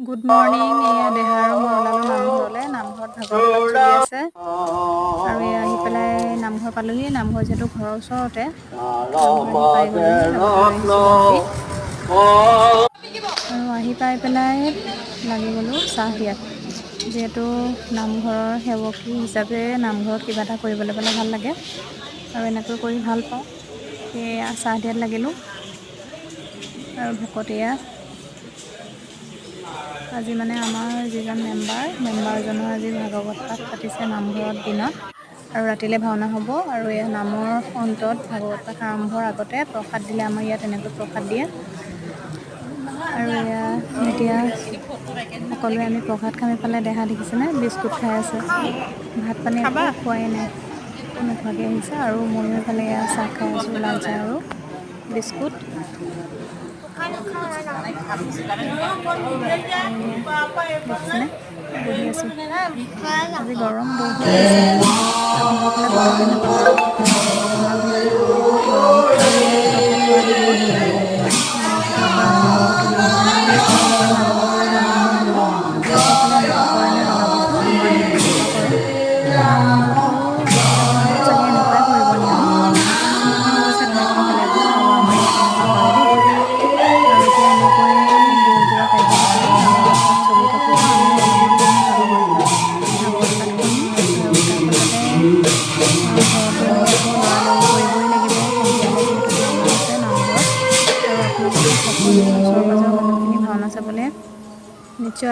Good morning. এয়া দেহা আৰু মই ওলালোঁ নামঘৰলৈ। নামঘৰত ভাগৱত পাঠ চলি আছে আৰু এয়া আহি পেলাই নামঘৰ পালোহি। নামঘৰ যিহেতু ঘৰৰ ওচৰতে, নামঘৰ আহি পাই গ'লোহি। লগতে লৈ আহিছোঁ ভণ্টি। আৰু আহি পাই পেলাই লাগি গ'লোঁ চাহ দিয়াত। যিহেতু নামঘৰৰ সেৱকী হিচাপে নামঘৰত কিবা এটা কৰিবলৈ পালে ভাল লাগে আৰু এনেকৈ কৰি ভাল পাওঁ। সেয়া চাহ দিয়াত লাগিলোঁ। আৰু ভকত এয়া আজি মানে আমাৰ যিজন মেম্বাৰ, মেম্বাৰজনৰ আজি ভাগৱত পাঠ পাতিছে নামঘৰত দিনত আৰু ৰাতিলৈ ভাওনা হ'ব। আৰু এয়া নামৰ অন্তত, ভাগৱত পাঠ আৰম্ভৰ আগতে প্ৰসাদ দিলে। আমাৰ ইয়াত এনেকৈ প্ৰসাদ দিয়ে। আৰু এয়া এতিয়া সকলোৱে আমি প্ৰসাদ খাম। এইফালে দেহা দেখিছেনে, বিস্কুট খাই আছে। ভাত পানী একো খোৱাই নাই, একো নোখোৱাকৈ আহিছে। আৰু ময়ো এইফালে এয়া চাহ খাই আছোঁ, লাল চাহ আৰু বিস্কুট। দেখিছেনে, বহি আছোঁ। আজি গৰম বহুত দিছে। আপোনালোকৰ ফালে বতৰ কেনেকুৱা? আমাৰ ফালে আজি বহুত গৰম। আৰু এয়া প্ৰসাদ খোৱা হৈ গ'ল। নামঘৰৰ পৰা ভাগৱত উলিয়াই নামঘৰলৈ বন্দনা হ'লোঁ। আপোনালোকৰ ফালে এনেকুৱা কৰেনে জনাবচোন। আমাৰ ইয়াত এনেকুৱা কৰে। আশা কৰোঁ আপোনালোকৰ চাগে এনেকুৱাই কৰিব নিয়ম। অৱশ্যে ঠাই ঠাই বেলেগ হয় আৰু আমাৰ ইয়াত এনেকুৱা কৰে দেই। আৰু এতিয়া এনেকৈয়ে দিনযোৰা কাৰ্যসূচীৰে ভাগৱত পাঠ চলি থাকিব। আমিও অলপমান ভাগৱত ভাগৱত পাঠ শুনিম আৰু তাৰপাছতে ঘৰতো এনেকৈ আকৌ লৰালৰি কৰিবই লাগিব। সন্ধিয়ালৈ যিহেতু ভাওনা আছে নামঘৰত। আৰু আপোনালোকে সকলোৱে ওচৰ পাজৰৰ মানুহখিনি ভাওনা চাবলৈ নিশ্চয় আহিব।